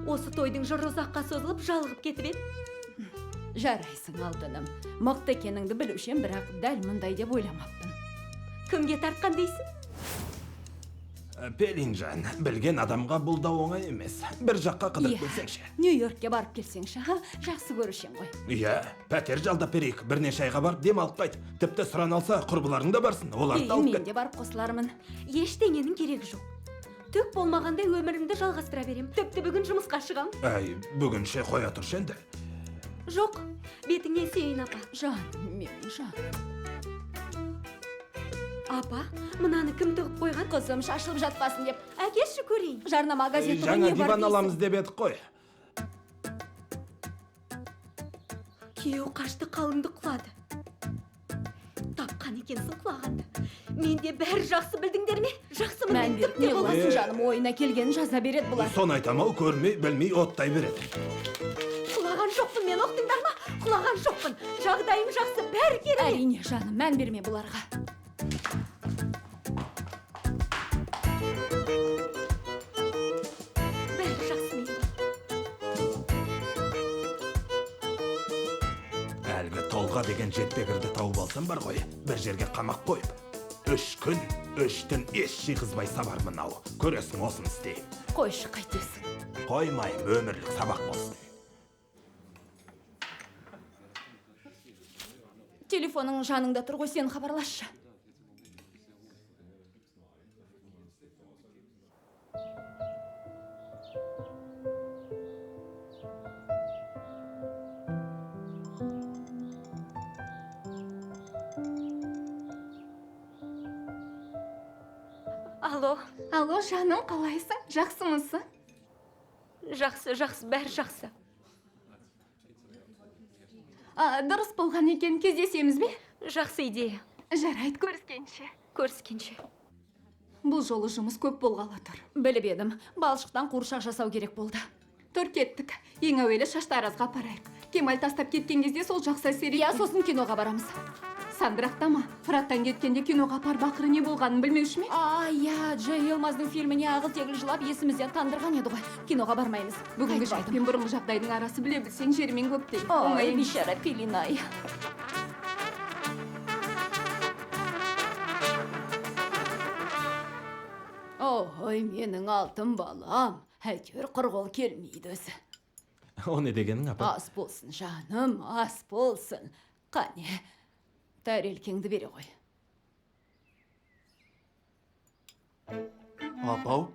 Осы тойдың жыры ұзаққа созылып, жалығып кетіп еді. Жарайсың, алтыным. Мықты екеніңді білуші ем, бірақ дәл мұндай деп ойламаппын. Кімге тартқан дейсің? Пелинжан, білген адамға бұл да оңай емес. Бір жаққа қыдырып келсеңші. Нью-Йоркке барып келсеңші, жақсы көруші ғой. Иә, пәтер жалдап берейік. Бірнеше айға барып демалып қайт. Тіпті сұран алса, құрбыларың да барсын, оларды да алып кет. Мен де барып қосылармын. Ештеңенің керегі жоқ. Түк болмағандай өмірімді жалғастыра берем. Тіпті бүгін жұмысқа шығам. Әй, бүгінше қоя тұршы енді. Жоқ, бетіңнен сүйейін, апа. Жаным менің, жаным. Апа, мынаны кім тығып қойған? Қызым, шашылып жатпасын деп. Әкеші көрейін. Жарнама газеті ғой, Жаңа не бар диван дейсің? аламыз деп едік қой. Күйеу қашты, қалыңды құлады. Тапқан екенсің құлағанды. Менде бәрі жақсы, білдіңдер ме? Жақсымын Мән мен, беріп түк те не болмас. қыласың, жаным, ойына келгенін жаза береді бұлар. Соны айтам ау, көрмей, білмей оттай береді. Құлаған жоқпын мен, ұқтыңдар ма? Құлаған жоқпын. Жағдайым жақсы, бәрі керемет. Әрине, жаным, мән берме бұларға. Бәрі жақсы менде. Әлгі Толға деген жетпегірді тауып алсам бар ғой, бір жерге қамақ қойып, 3 күн, 3 түн ес жиғызбай сабармын ау. Көресің, осыны істеймін. Қойшы, қайтесің. Қоймаймын, өмірлік сабақ болсын. Телефоның жаныңда тұр ғой, сен хабарласшы. Алло. Алло, жаным, қалайсың? Жақсымысың? Жақсы, жақсы, бәрі жақсы. Дұрыс болған екен, кездесеміз бе? Жақсы идея. Жарайды, көріскенше. Көріскенше. Бұл жолы жұмыс көп болғалы тұр. Біліп едім, балшықтан қуыршақ жасау керек болды. Тұр, кеттік. Ең әуелі шаштаразға апарайық. Кемал тастап кеткен кезде сол жақсы әсер Иә, етті. сосын киноға барамыз. Сандырақтама. Фыраттан кеткенде киноға апарып ақыры не болғанын білмеуші ме? А, иә, Джей Елмаздың фильміне ағыл-тегіл жылап есімізден тандырған еді ғой. Киноға бармаймыз. Бүгінгі Қайтып жайт алдым. пен бұрынғы жағдайдың арасы біле білсең жер мен көктей. Ой, Оңай емес. бейшара Пелинай. Ой, менің алтын балам, әйтеуір құр қол келмейді өзі. О не дегенің, апа? Ас болсын, жаным, ас болсын. Қане, тәрелкеңді бере ғой. Апау,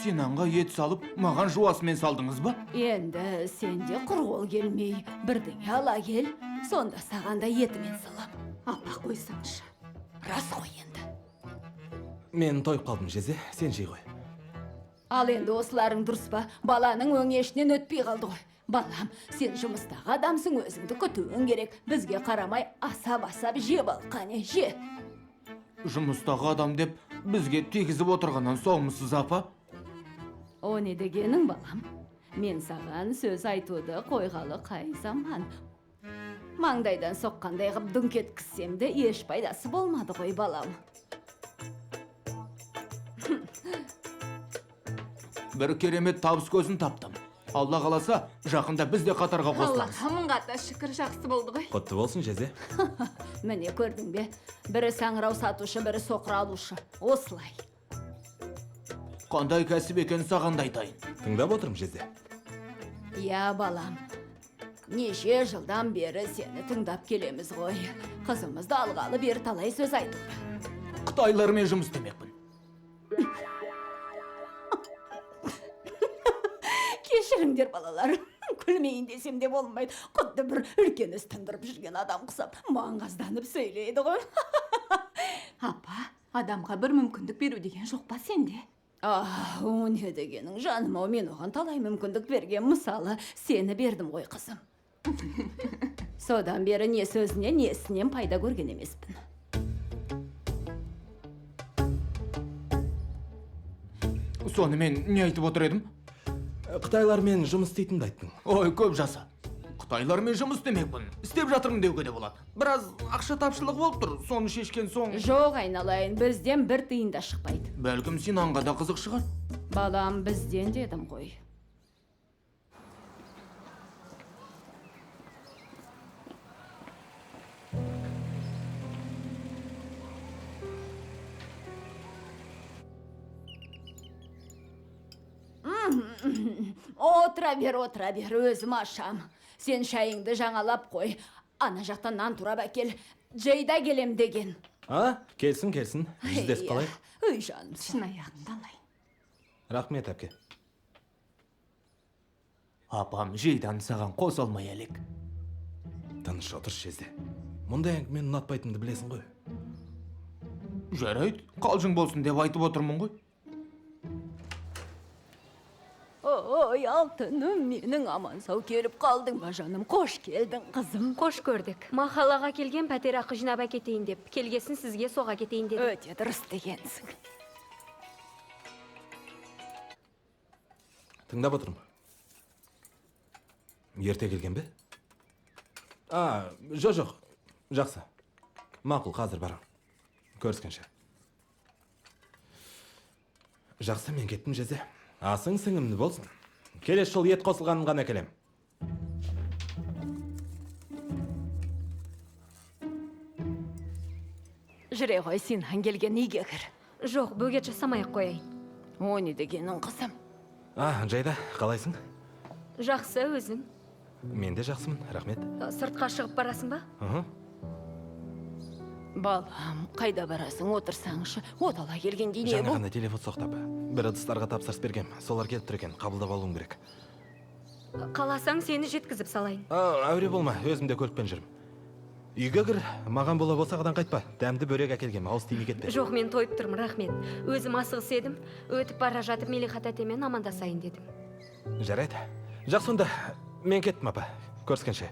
Синанға ет салып, маған жуасымен салдыңыз ба? Енді сен де құр қол келмей, бірдеңе ала кел, сонда саған да етімен салам. Апа, қойсаңшы. Рас қой енді. Мен тойып қалдым, жезе, сен жей ғой. Ал енді осыларың дұрыс па? Баланың өңешінен өтпей қалды ғой. Балам, сен жұмыстағы адамсың, өзіңді күтуің керек. Бізге қарамай асап-асап жеп ал, қане, же. Жұмыстағы адам деп бізге тигізіп отырғаннан саумысыз, апа? О не дегенің, балам? Мен саған сөз айтуды қойғалы қай заман. Маңдайдан соққандай қып дүңк еткізсем де еш пайдасы болмады ғой, балам. Бір керемет табыс көзін таптым. Алла қаласа, жақында біз де қатарға қосыламыз. Аллаға мыңға да шүкір, жақсы болды ғой. Құтты болсын, жезе. Міне көрдің бе? Бірі саңырау сатушы, бірі соқыр алушы. Осылай. Қандай кәсіп екенін саған да айтайын. Тыңдап отырмын, жезе. Иә, балам. Неше жылдан бері сені тыңдап келеміз ғой. Қызымызды алғалы бері талай сөз айтылды. Қытайлармен жұмыс істемекпін. Кешіріңдер, балалар. Күлмейін десем де болмайды. Құдды бір үлкен іс тындырып жүрген адам құсап, маңғазданып сөйлейді ғой. Апа, адамға бір мүмкіндік беру деген жоқ па сенде? Ах, о не дегенің, жаным ау, мен оған талай мүмкіндік берген. Мысалы, сені бердім ғой, қызым. Содан бері не сөзінен, не ісінен пайда көрген емеспін. Сонымен не айтып отыр едім? Қытайлармен жұмыс істейтінді айттың. Ой, көп жаса. Қытайлармен жұмыс істемекпін. Істеп жатырмын деуге де болады. Біраз ақша тапшылығы болып тұр. Соны шешкен соң... Жоқ, айналайын, бізден бір тиын да шықпайды. Бәлкім Синанға да қызық шығар. Балам, бізден дедім ғой. Отыра бер, отыра бер, өзім ашам. Сен шайыңды жаңалап қой. Ана жақтан нан турап әкел. Джейда келем деген. А, келсін, келсін. Жүздесіп қалайық. Үй, жаным. Шынаяғыңды алайын. Рахмет, әпке. Апам Жейданы саған қоса алмай әлек. Тыныш отыршы, жезде. Мұндай әңгімені ұнатпайтынымды білесің ғой. Жарайды, қалжың болсын деп айтып отырмын ғой. Ой, алтыным менің, аман сау келіп қалдың ба жаным? Қош келдің, қызым. Қош көрдік. Махаллаға келген пәтер ақы жинап әкетейін деп. Келгесін сізге соға кетейін дедім. Өте дұрыс дегенсің. Тыңдап отырмын. Ерте келген бе? А, жоқ, жақсы. Мақұл, қазір барам. Көріскенше. Жақсы, мен кеттім, жезде. Асың сіңімді болсын. Келесі жолы ет қосылғанын ғана келем. Жүре ғой, сен келген үйге кір. Жоқ, бөгет жасамай ақ қояйын. О, не дегенің, қызым? А, Жайда, қалайсың? Жақсы, өзің. Мен де жақсымын, рахмет. Сыртқа шығып барасың ба? Ыхы. Балам, қайда барасың, отырсаңшы. Отала келгенде не Жаңа бұл? ғана телефон соқтап. Бір ыдыстарға тапсырыс бергем. Солар келіп тұр екен, қабылдап алуым керек. Қаласаң сені жеткізіп салайын. Әуре болма, өзім де көлікпен жүрмін. Үйге кір, маған бола босағадан қайтпа. Дәмді бөрек әкелгем, ауыз тимей кетпе. Жоқ, мен тойып тұрмын, рахмет. Өзім асығыс едім. Өтіп бара жатып Мелихат әтемен амандасайын дедім. Жарайды. Жақсы онда, мен кеттім, апа. Көріскенше.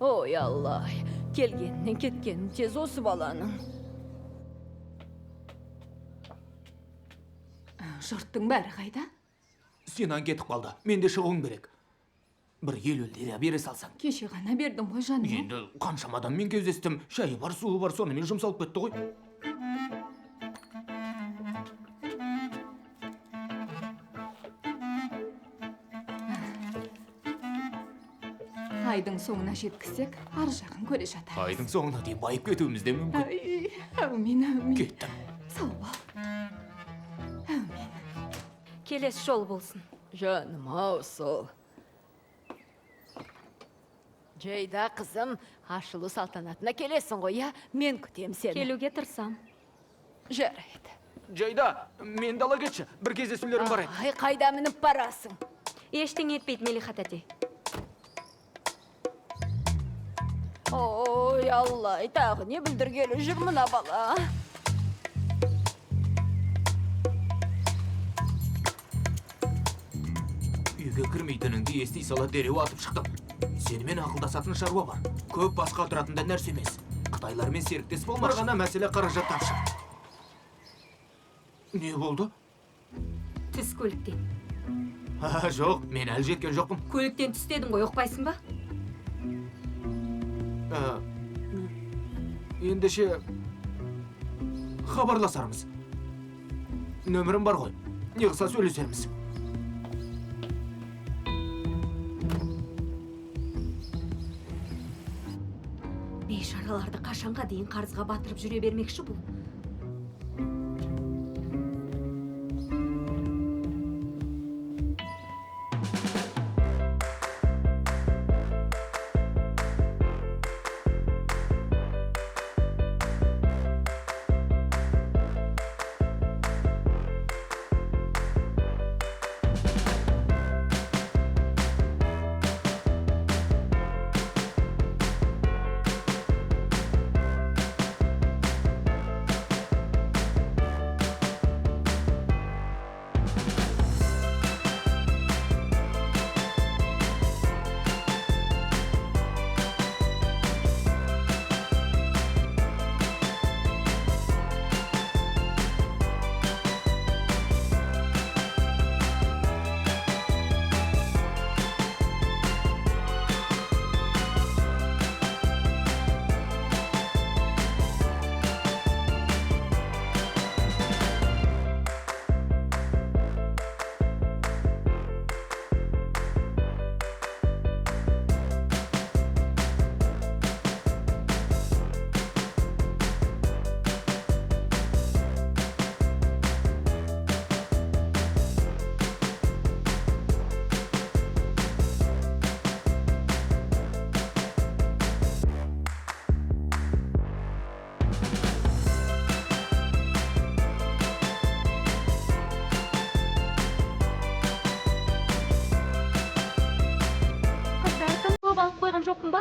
Ой, Аллай, келгенінен кеткенін тез осы баланың. Жұрттың бәрі қайда? Сенан кетіп қалды. Мен де шығуым керек. Бір 50 лира бере салсаң. Кеше ғана бердім ғой, жаным. Енді қаншама адаммен кездестім. Шайы бар, суы бар, сонымен жұмсалып кетті ғой. Айдың соңына жеткізсек, ар жағын көре жатармыз. Айдың соңына дейін байып кетуіміз де мүмкін. Ай, әумин, әумин. Кеттім. Сау бол. Әумин. Келесі жол болсын. Жаным ау, сол. Жайда, қызым, ашылу салтанатына келесің ғой, я? Мен күтем сені. Келуге тырысам. Жарайды. Жайда, мен дала кетші. Бір кездесулерім бар еді. Ай, қайда мініп барасың? Ештеңе етпейді, Мелихат әте. Ой, Аллай, тағы не бүлдіргелі жүр мына бала? Үйге кірмейтініңді ести сала дереу атып шықтым. Сенімен ақылдасатын шаруа бар. Көп басқа тұратын да нәрсе емес. Қытайлармен серіктес болмақшы. Бір ғана мәселе қаражат тапшы. Не болды? Түс көліктен. Жоқ, мен әлі жеткен жоқпын. Көліктен түс дедің ғой, ұқпайсың ба? Ендеше хабарласармыз. Нөмірім бар ғой. Не қылса сөйлесерміз. Бейшараларды қашанға дейін қарызға батырып жүре бермекші бұл?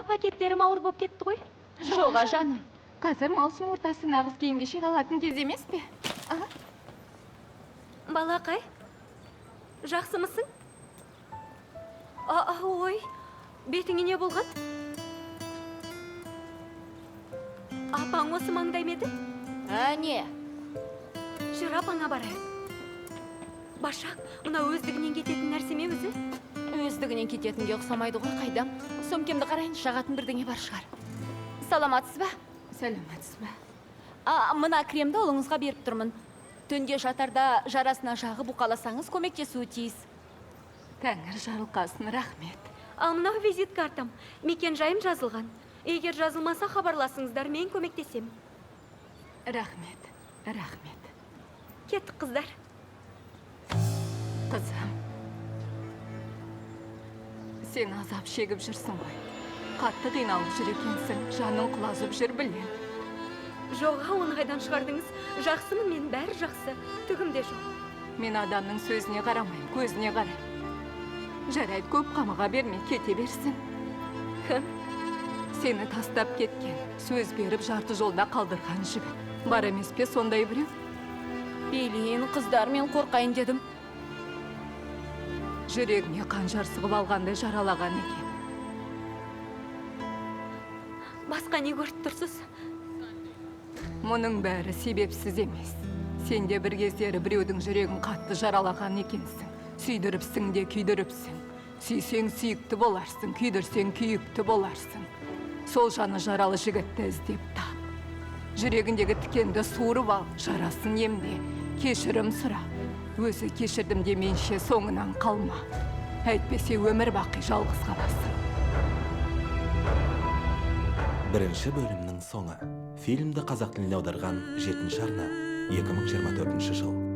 Апа, пакеттерім ауыр болып кетті ғой. Жоға, жаным. Қазір маусым ортасы, нағыз киім-кешек алатын кез емес пе? Балақай, жақсымысың? А, ой, бетіңе не болған? Апаң осы маңдай ма еді? Әне. Жүр, апаңа барайық. Башақ, мына өздігінен кететін нәрсе ме өзі? Өздігінен кететінге ұқсамайды ғой, қайдам. Сөмкемді қарайын, жағатын бірдеңе бар шығар. Саламатсыз ба? Саламатсыз ба? А, мына кремді ұлыңызға беріп тұрмын. Түнде жатарда жарасына жағып уқаласаңыз көмектесуі тиіс. Тәңір жарылқасын, рахмет. Ал мынау визит картам. Мекен жайым жазылған. Егер жазылмаса хабарласыңыздар, мен көмектесемін. Рахмет, рахмет. Кеттік, қыздар. Қызым, сен азап шегіп жүрсің ғой. Қатты қиналып жүр екенсің, жаның құлазып жүр, білем. Жоға, оны қайдан шығардыңыз? Жақсымын мен, бәрі жақсы. Түгім де жоқ. Мен адамның сөзіне қарамаймын, көзіне қараймын. Жарайды, көп қамыға берме, кете берсін. Кім? Сені тастап кеткен, сөз беріп жарты жолда қалдырған жігіт. Бар емес пе сондай біреу? Билейін, қыздар, мен қорқайын дедім. Жүрегіне қанжар сұғып алғандай жаралаған екен. Басқа не көріп тұрсыз? Мұның бәрі себепсіз емес. Сен де бір кездері біреудің жүрегін қатты жаралаған екенсің. Сүйдіріпсің де күйдіріпсің. Сүйсең сүйікті боларсың, күйдірсең күйікті боларсың. Сол жаны жаралы жігітті іздеп тап. Жүрегіндегі тікенді суырып ал, жарасын емде. Кешірім сұра. Өзі кешірдім деменше соңынан қалма. Әйтпесе өмір бақи жалғыз қаласың. Бірінші бөлімнің соңы. Фильмді қазақ тіліне аударған 7 арна, 2024 жыл.